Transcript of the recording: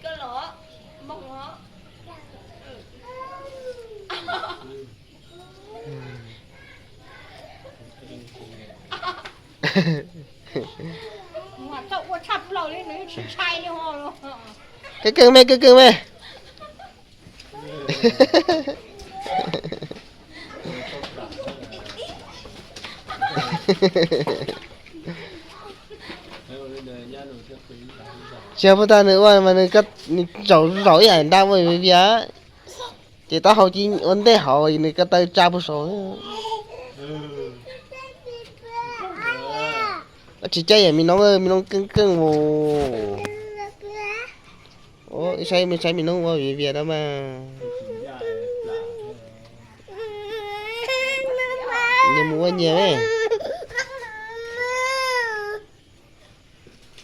Koj los, moog os. Txhob ua tshaj plaws li, nws tsis ntshai li ho los. Kawg kawg me, kawg kawg me. Tsis yog puag ta nws ua mas nws, nws zaum zaum ib yam nrab ua vias, ces taub hau ci ua ntej hauv nws ko taw tsa puag saud. Tsis caij yam me noob, me noob keej keej mus. Ib saib me, saib me noob ua vias vias no mas. Nyias mus ua nyias me.